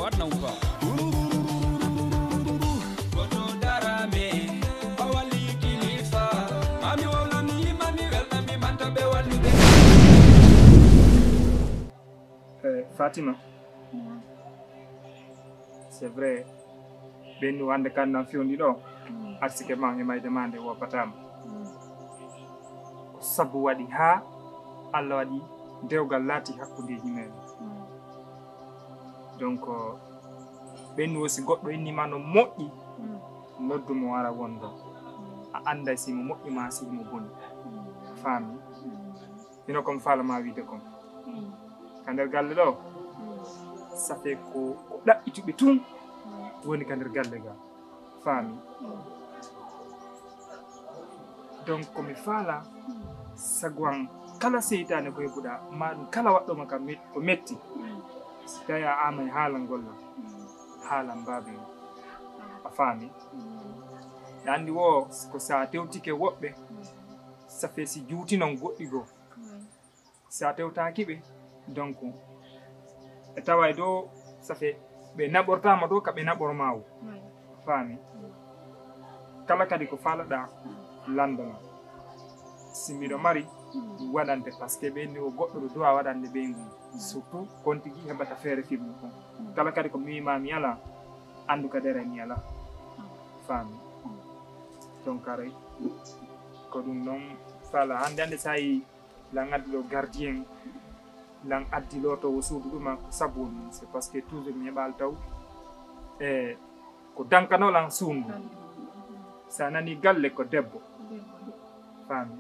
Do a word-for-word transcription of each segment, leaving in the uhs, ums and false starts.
Waɗna ou pas? Goto darame, o wali kilifa. Mami wowla mi yimani welna mi manta ɓe wallude. Eh, Fatima, c'est vrai, ɓenni wande kandan fewndi ɗo, arsike ma e mayde ma nde woppatama. Ko sabu waɗi ha Allah waɗi dewgal laati hakkundeji men. Donc, ɓenni o, si goɗɗo inni ma no moƴƴi, noddu mo wara wondo. A anday si mo moƴƴi ma si mo boni. Faami? Hino kon faalama wiide kon. Ka nder galle ɗo, ça fait ko, ko ɗaɓɓituɓe tun woni ka nder galle ga. Faami? Donc, ko mi faala, sago an kala seytaane ko heɓuɗa, ma ɗum kala waɗɗoma ka met-, ko metti. Si tawi a amay haala ngol lan, haala mbaabe ngon. A faami? Ɗa anndi wo, ko sa tewtike woɓɓe, ça fait si juutinon goɗɗi goo. Si a tewtaaki ɓe, donc, e tawa e dow, ça fait ɓe naɓortaama dow ka ɓe naɓorma o. Faami? Kala kadi ko faalaɗa, lanndana. Si miɗo mari, mi waɗante, parce que ɓe ni o goɗɗo ɗo duwa waɗande ɓe ngun. Surtout, kon tigi heɓata feere firme kon. Kala kadi ko mi wima mi ala, anndu ka dere mi ala. Faami? Donc, aray, ko ɗum noon faala. Hannde, hannde, sa yi lan addi ɗo gardien, lan addi lootowo suudu ɗuma, ko sabu woni ɗum, c'est parce que toujours mi heɓaali taw, e ko dankano lan suudu. Sa nani galle ko debbo. Faami?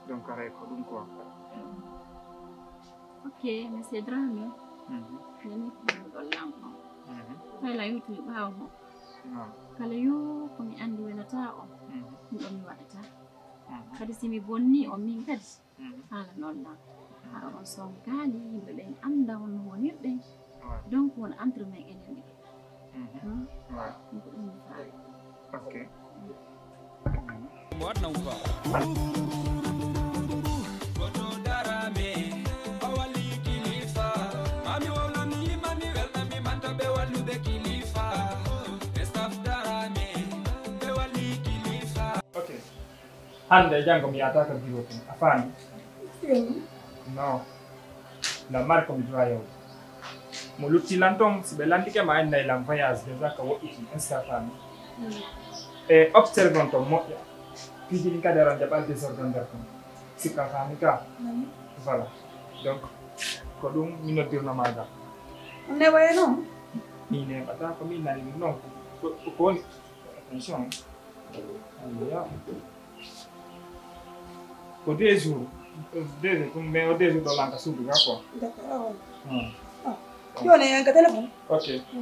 Donc, aray ko ɗum quoi. Ok, monsieur Dramé. Nani ko ɗon lan on. Kala yewtude ɓaawo mo. Kala yo ko mi anndi welata on. Ɗum ɗon mi waɗata. Kadi si mi bonni on min kadi. Haala noon lan. Haɗa on sonkaali, yimɓe ɓen annda on no wonirɗen. Donc, won entre men enen ɗiɗo. Hmm? Ko ɗum mi faala. Ok. Mo waɗna ou pas? Goto darame, o wali kilifa. Mami wowla mi yimani welna mi manta ɓe wallude kilifa. Ɓe staff darame, ɓe wali kilifa. Ok. Hannde e janngo mi yahata ka bureau tun. A faami? Non. Lan mari ko mi droit yawde. Mo lutti lan ton, si ɓe lantike ma, innay lan voyage déjà ka woɗɗiti, est-ce que a faami? E observe on ton moƴƴa. Piiji ɗin kadi aran jaɓal désordre nder ton. Si ka faami ka? Voilà. Donc, ko ɗum mi noddirno ma ga. On newaye non? Mi neɓata ko mi nani ɗum non. Ko, ko, ko woni? Attention. Ko deux jours. Deux jours, mais o deux jours ɗo lanka suudu ga quoi. D'accord, awa. Hmm. Ah. Yo ne yanka téléphone. Ok. Hmm.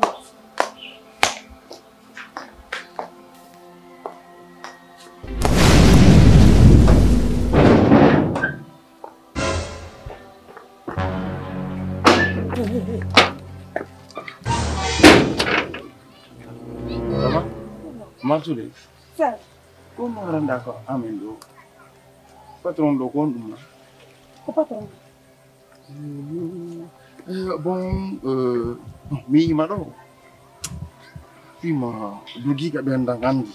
Mama, Mansude. Sir. Ko maranda ko amen ɗo? Patron ɗo ko on ɗum na? Ko patron. Eh, bon, eh, mi yima ɗo. Fima dugi ka ɓen dan andi.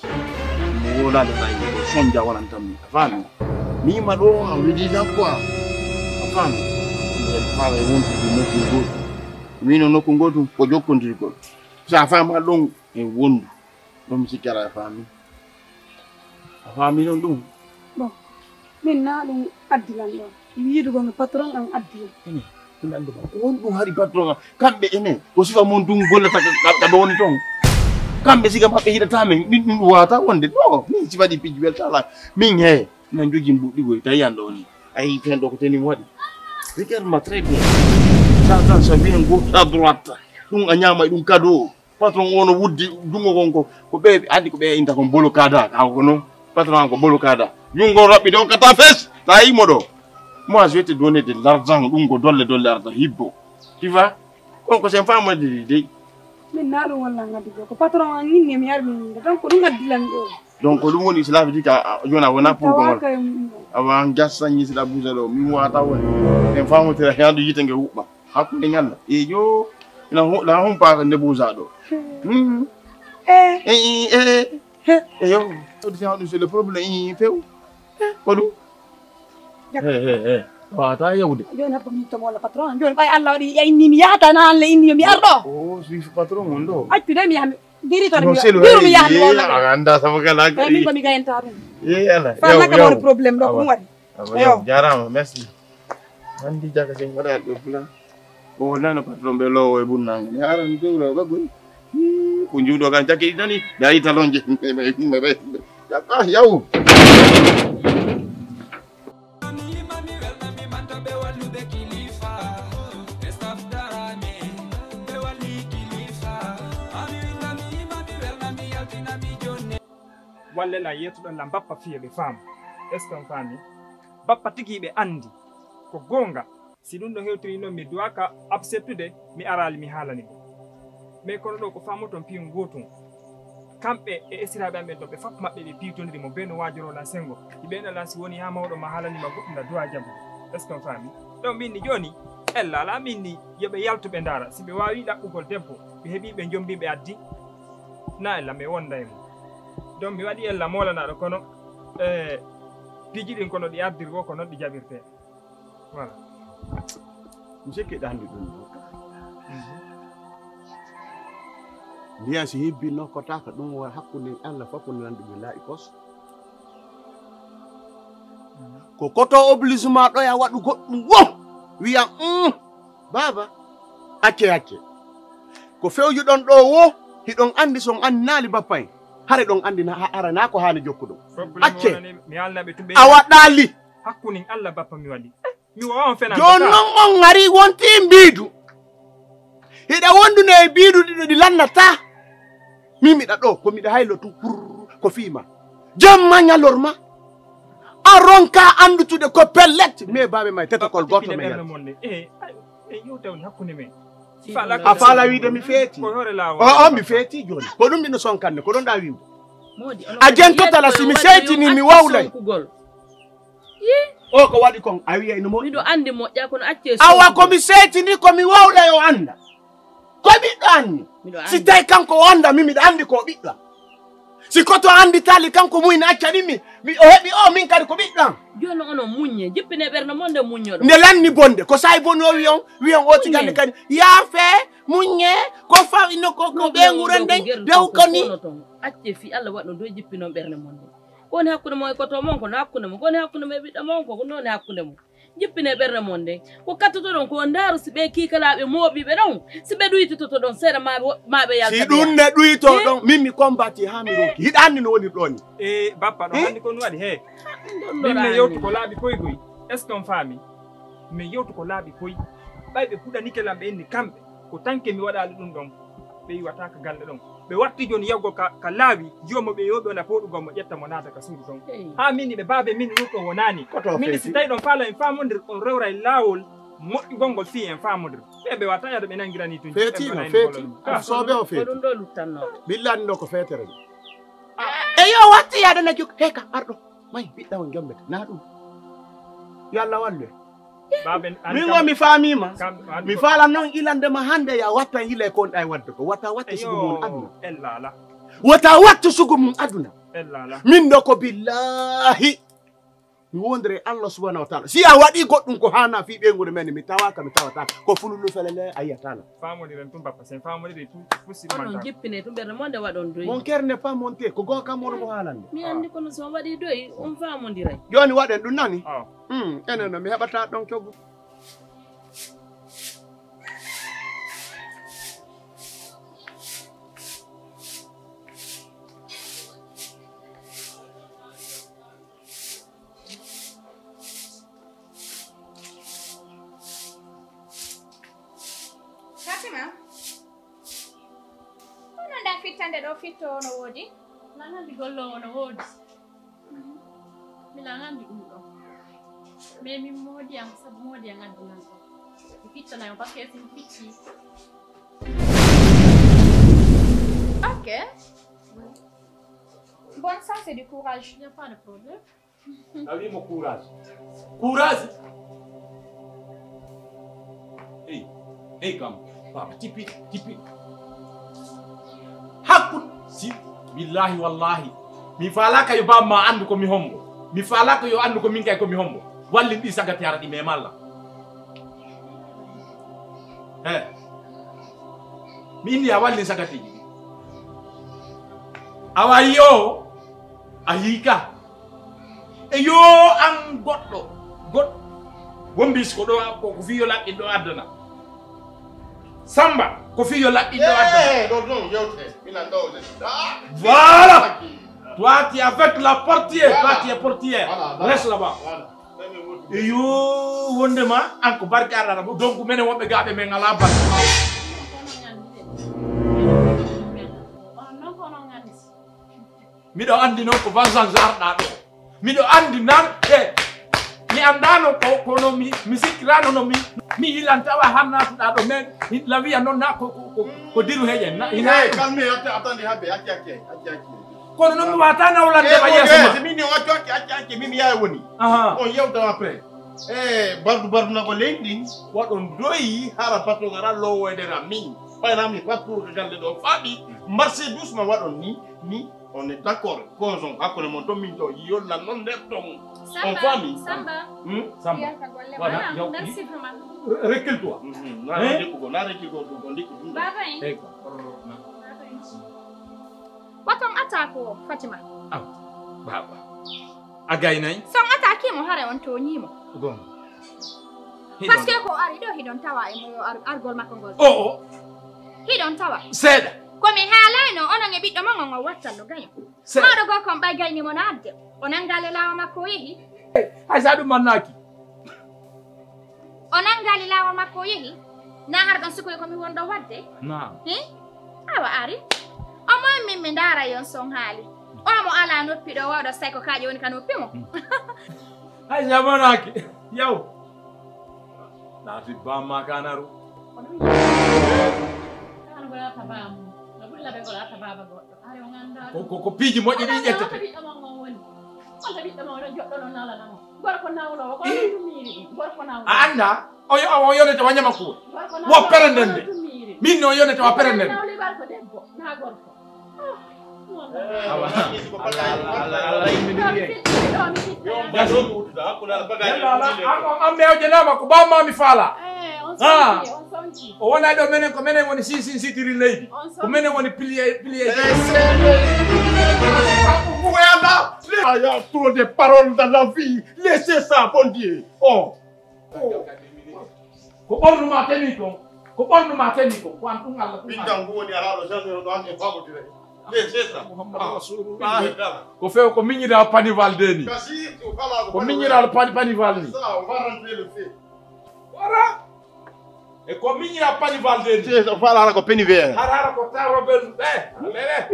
Mo wolade tawi ko sonja wonantam mi. A faami? Mi yima ɗo a widi dan quoi. A faami? Ɓen fala e wontude nokku goto. Mino nokku goto ko jokkondirgol. Sa faama ɗon e wondu. Ɗum mi sikkata a faami. A faami noon ɗum? Bon, min na ɗum addi lan ɗon. Wiidugo mi patron an addi lan. Ene, ɗum anndi ba. Ko won ɗum hari patron an. Kamɓe ene, ko sifa mon ɗum gollata ka, ka, ka ɗo woni toon. Kamɓe siga maɓɓe hiɗata men, min ɗum wata wonde. Ɗo, min sifa ɗi piji weltala. Min he, nan jogii mbuɗɗi goy, tawi an ɗo ni. Ayi, fen ɗo ko teni mo waɗi. Regarde-moi très bien. Ça, ça, ça vient gauche à droite. Ɗum a ñaama e ɗum cadeau. Patron o no wuddi junngo kon ko, ko ɓe anndi ko ɓe inta kon bolo kada, ka ko non. Patron an ko bolo kada. Junngo raɓɓi ɗo kata fes, ta yi mo ɗo. Moi, je vais te donner de l'argent, ɗum ko dolle dolle arata hibbo. Tu vois? Kon ko sen famo de de. Min na ɗum walla ngaddi ɗo. Ko patron an inni mi yarmi min de. Donc ko ɗum addi lan ɗo. Donc ko ɗum woni cela veut dire que a, a, jona wona pour ko wala. Awa an gasa ni sila buza ɗo. Min wata woni. Sen famo tira hen do yite nge huɓɓa. Hakkunde ñalla. E yo, Na hu-, na humpaka nde busa ɗo. Hmm. Eh. Eh, eh, eh. Eh, yo. Ɗo si haɗu sur le problème, eh, pew. Ko ɗum? Jak- Eh, eh, eh. Wata yawde. Joni habba mi yitto mo walla patron. Joni ɓay Allah waɗi ya inni mi yahata na Allah inni yo mi arɗo. Oh, si patron on ɗo. Accu de mi yaha mi diri to mi. Non, c'est le Diri mi yaha mi walla. A anda sama kala. Eh, min ko mi gayanta ɗum. Eh, ala. Fa Yaw, naka yaw. woni problème ɗo ko Awa. ɗum waɗi. Awa, Yo. yaw. Jarama, merci. Andi jaga sen waɗa ɗo plan. O nana patron ɓe lowo e bunnange. Mi haran dewra ɓaggol. Hmm, ko juuɗo kan cakki ɗi nani. Dari talonje. Ah, yaw. Walle la yettuɗon la mbappa fiye ɓe faamu. Est-ce qu'on faami? Bappa tigi ɓe andi. Ko goonga. Si ɗum ɗo hewtiri noon, mi duwaaka absettude, mi araali mi haalani mo. Mais kono ɗo ko faamoton piyu ngootum. Kamɓe e esiraaɓe am ɓen ɗo, ɓe fof maɓɓe ɓe piitoniri mo, bee no waajoroo lan senngo. Ɗi ɓeen alaa si woni haa mawɗo ma haalani ma goɗɗum na duwaa jaɓude. Est-ce qu'on faami? Ɗon min ni jooni, ella alaa min ni yo ɓe yaltu ɓe ndaara. Si ɓe waawii ɗaɓɓugol debbo, ɓe heɓii ɓe njombii ɓe addi, na ella mi wonda e mum. Donc mi waɗi ella moolanaaɗo kono, eh, piiji ɗin kono ɗi ardir wo ko noon ɗi jaɓirtee. Voilà. Mi sikki ɗa anndi ɗum ɗo. Mbiyan si hibbi nokkotaaka ɗum wona hakkunde Allah fof ko nanndi ɓe laaɓi pos. Ko koto obligement ɗo ya waɗu goɗɗum wo. Wiya, "Mm, baaba, acce, acce. Ko fewjuɗon ɗo wo, hiɗon anndi son anninaali bappa en. Hare ɗon anndi na, ha, hara na ko haani jokkuɗon. Acce. A waɗaali." Hakkunin Allah bappa mi waɗi. Mi wawa on fenande. Jooni noon on ngari wonti mbiidu. Hiɗa wondune e mbiidu ɗiɗo ɗi lannata. Min miɗa ɗo, ko miɗa haylo tu, purr, ko fii ma. Jamma ñalorma. A ronka anndutude ko pellet, mais baabe may tetokol gooto men yalti. Eh, ay, eh, yewtawni hakkunde men. A faala wiide mi feeti. Ko hoore laawol. O, o, mi feeti jooni. Ko ɗum ɓino sonkanne, ko ɗon ɗa wiwde. A jentotala si mi seytini mi wawlay. O ko waɗi kon, a wiyay no moƴƴi. Miɗo anndi moƴƴa, kono accee. Awa ko mi seetini, ko mi wawla yo annda. Ko ɓiɗɗo anni. Miɗo anndi. Si tawi kanko o annda, mi miɗo anndi ko ɓiɗɗo am. Si koto anndi tali kanko muyn accani mi, mi o heɓi o, min kadi ko ɓiɗɗo am. Jooni onon muññe, jippine ɓernde mon nde muññoɗon. Nde lanni bonde, ko sa'i boni o wiyon, wiyon o tigande kadi. Yaafe, muññe, ko fawi no ko, ko ɓe nguren nden, dew ko ni. Accee fi Allah waɗno dow jippinon ɓernde mon nde. Ko woni hakkunde mon e koto mon, ko no hakkunde mon. Ko woni hakkunde mon e ɓiɗɗo mon, ko, ko noon e hakkunde mon. Jippine ɓernde mon nden. Ko kattotoɗon ko ndaaru si ɓe kiikalaaɓe mooɓiiɓe ɗon, si ɓe ɗuytototo ɗon seeɗa ma ɓe, ma ɓe yalta. Si ɗum ne ɗuyto ɗon, min mi kombati haa mi ronki. Hiɗa anndi no woni ɗon. E bappa ɗo hannde ko no waɗi he. Min mi yewtu ko laaɓi koy koy. Est-ce qu'on faami? Mi yewtu ko laaɓi koy. Ɓay ɓe huɗanike lan ɓe inni kamɓe. Ko tanke mi waɗaali ɗum ɗon. Ɓe iwata ka galle ɗon. Ɓe watti jooni yawgol ka, ka laawi, jooma ɓe yoɓi on a pooɗugol mo ƴetta mo naata ka suudu ton. Haa min ni ɓe baabe min ɗum ɗo wonaani. Min ni si tawi ɗon faala en faamondir, on rewra e laawol moƴƴugol ngol fii en faamondir. Ɓe ɓe wata yaade ɓe nangirani tun. Feeti no, feeti. Soobe o feeti. Ko ɗum ɗo luttanno. Billani ɗo ko feetere. E yo watti yaade na juk, heka, arɗo. May, ɓiɗɗa on jombete. Na ɗum. Yo Allah wallu en. Min wo mi faamiima. Mi faala noon ilande ma hannde ya watta yila e ko on ɗay wadde ko. Wata wattu sugu mum aduna. Wata wattu sugu mum aduna. Min ɗo ko billaahi. Mi wondire Allah subhanahu wa taala. Si a waɗi goɗɗum ko haana fii ɓeynguure men, mi tawaaka, mi tawataaka. Ko fululu felele a yiyataano. Faamondiren tun, bappa, sen faamondiri tun, fusi. Onon jippine tun ɓernde mon nde waɗon doy. Mon kerne pas monte, ko goonga kam woni ko haalande. Mi anndi kono so on waɗi doy, on faamondiray. Jooni waɗen ɗum nani? Hmm, enen no mi heɓata ɗon coggu. Fatima, kono nda fittande ɗo fitto no woodi? Lanandi golloowo no woodi. Mila nganndi ɗum ɗo. Mais min moodi am, sabu moodi am addi lan ɗo. Mi fittanayo bakke si mi fitti. Ok. Bonne chance et du courage. Il n'y a pas de problème. A wi mo courage. Courage. Hey, hey kam. Tippi, tippi. Hakkun si billahi wallahi mi faalaka yo bamma anndu ko mi hombo. Mi faalaka yo anndu ko min kay ko mi hombo. Wallin ɗi sagati hara ɗi memalla. He. Mi inni a wallin sagatiji ɗi. Awa yo a yii ka. E yo an goɗɗo goɗɗo wombis ko ɗo ko ko fiyo laɓɓin ɗo addana. Samba ko fiyo laɓɓin ɗo addana. Eh, ɗo ɗon yewte. Mina ɗo de. Ah, voilà. Toi tu es avec la portière, toi tu es portière. Voilà, voilà. Reste là-bas. Voilà. E yo wondema an ko barke arana bo donc menen wonɓe gaɓe men ala barke. Miɗo anndi noon ko vengeance arɗaa ɗo. Miɗo anndi nan e mi anndano ko kono mi mi sikkirano no mi mi yilan tawa hannatuɗaa ɗo mais la wiya noon na ko ko ko diru heƴen na ina. Hey, calme, atte, attendez, habbe, acci, acci, acci, acci. Kono noon mi wata nawlande ma yeeso ma. Min ni acci, acci, acci, acci, min mi yaay woni. Aha. On yewta après. Eh, bardu bardu na ko leydi ɗin. Waɗon doyi hara bato ngara lowoydera min. Ɓayna mi fattuur ko galle ɗo faɗi. Marché doucement waɗon ni ni. On est d'accord. Gonzon hakkunde mon ton min to yolla non nder ton. On famille. Samba. Hmm? Samba. Voilà. Merci vraiment. Recule-toi. Hein? Na recule ko, na recule ko, ko ndikku ɗum. Baba en. Eko. Baba en. Waton ata ko Fatima. Aw. Baba. A gaynay? Son ata kimo hare on toñimo. Gon. Parce que ko ari ɗo hiɗon tawa e mo ar- argol makko ngol. O o. Hiɗon tawa. Seeɗa. Ko mi haalayno onon e ɓiɗɗo mon on o wattanno gaño. Se- Mawɗo goo kon ɓay gayni mo naatde. O nanngaali laawol makko o yehi. Hay so a ɗum mannaaki. O nanngaali laawol makko o yehi. Na har ɗon sukoy ko mi wonɗo waɗde. Naam. Hi? Awa ari. O moy min mi ndaara yon son haali. O mo ala noppi ɗo wawɗo say ko kaaƴe woni ka noppi mo. Hay so a mannaaki. Yaw. Naati bamma kanaru. Ko ɗum. Kan ko laata baamu. No ɓuri laɓe ko laata baaba goɗɗo. Ari o nganndaa ko, ko, ko piiji moƴƴi ɗi ƴettete. Wonta ɓiɗɗo mon on woni. Wonta ɓiɗɗo mon on joɗɗo ɗon nawlana mo. Gorko nawloowo, ko ɗum miiri ɗum. Gorko nawloowo. A anndaa? O yo-, o yonete wa ñama kuuɗe. Wo perenden de. Min no yonete wa perenden. Nawli barko debbo, na gorko. An mewjanama ko bamma mi faala. O wona ɗo menen ko menen woni sinsin sitiri leydi. Ko menen woni pilier pilier. Il y a trop de paroles dans la vie. Laissez ça, bon Dieu. Oh. Ko ɓornu ma teni kon. Ko ɓornu ma teni kon. Ko an ɗum Allah ɗum. Ɓingal ngu woni alaa ɗo jannde ɗo an e faamodire. Laissez ça. Muhammadu Rasulullah. Ko few ko miñiral panival de ni. Ko miñiral pani panival ni. Wara. E ko miñiral panival de ni. Laissez ça. Fala ko penivel. Harara ko taro ben be. Lele.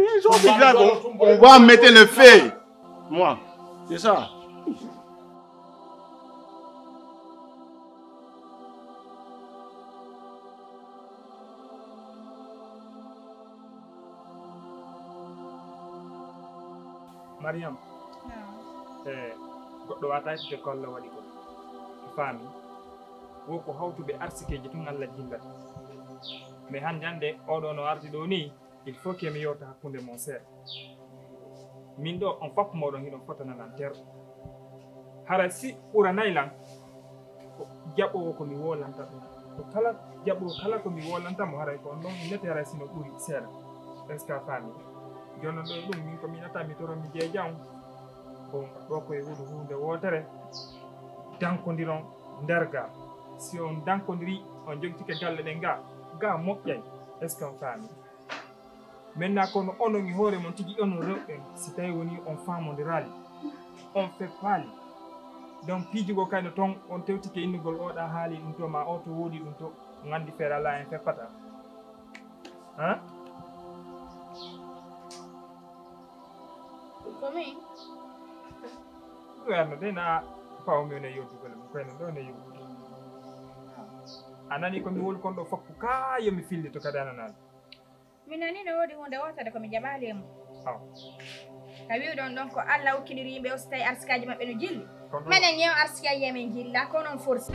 On va mettre le feu. Moi. C'est ça. Mariam. Naam. E goɗɗo wata ittude ko Allah waɗi ko. Faami. Wo ko hawtuɓe arsikeeji tun Allah jillata. Mais hannde hannde oɗo no ardi ɗo ni. Il faut que mi yewta hakkunde mon seeɗa. Min ɗo on fappu moɗon hiɗon fotana lan terɗo. Hara si ɓuranay lan ko jaɓowo ko mi wolanta ɗum. Ko kala jaɓowo kala ko mi wolanta mo haray ko on ɗon innete haray sino ɓuri seeɗa. Est-ce que a faami? Jonon ɗo e ɗum min ko mi nata mi toro mi jeeja on. Ko ɗo koye wudu huunde wootere. Dankondiron nder ga. Si on dankondiri on jogtike galle ɗen ga, ga moƴƴay. Est-ce que on faami? Maintenant kono onon e hoore mon tigi onon rewɓe si tawi woni on faamondiraali on feppaali. Donc piiji goo kayno toon on tewtike innugol oɗa haali ɗum to ma o to woodi ɗum to on anndi feere alaa en feppata. Hein? Ko min. Werno de na pawmi on e yewtugol mum koyno ɗo ne yewtude. A nani ko mi woni kon ɗo foppu ka yo mi fillito kadi a nanaani. Mi nani no woodi huunde wootere ko mi jaɓaali e mum. Aw. Ka wi'uɗon ɗon ko Allah ukkiniri yimɓe o si tawi arsikaaji maɓɓe no jilli. Menen yew arsikaaji amen jilla ko non forsi.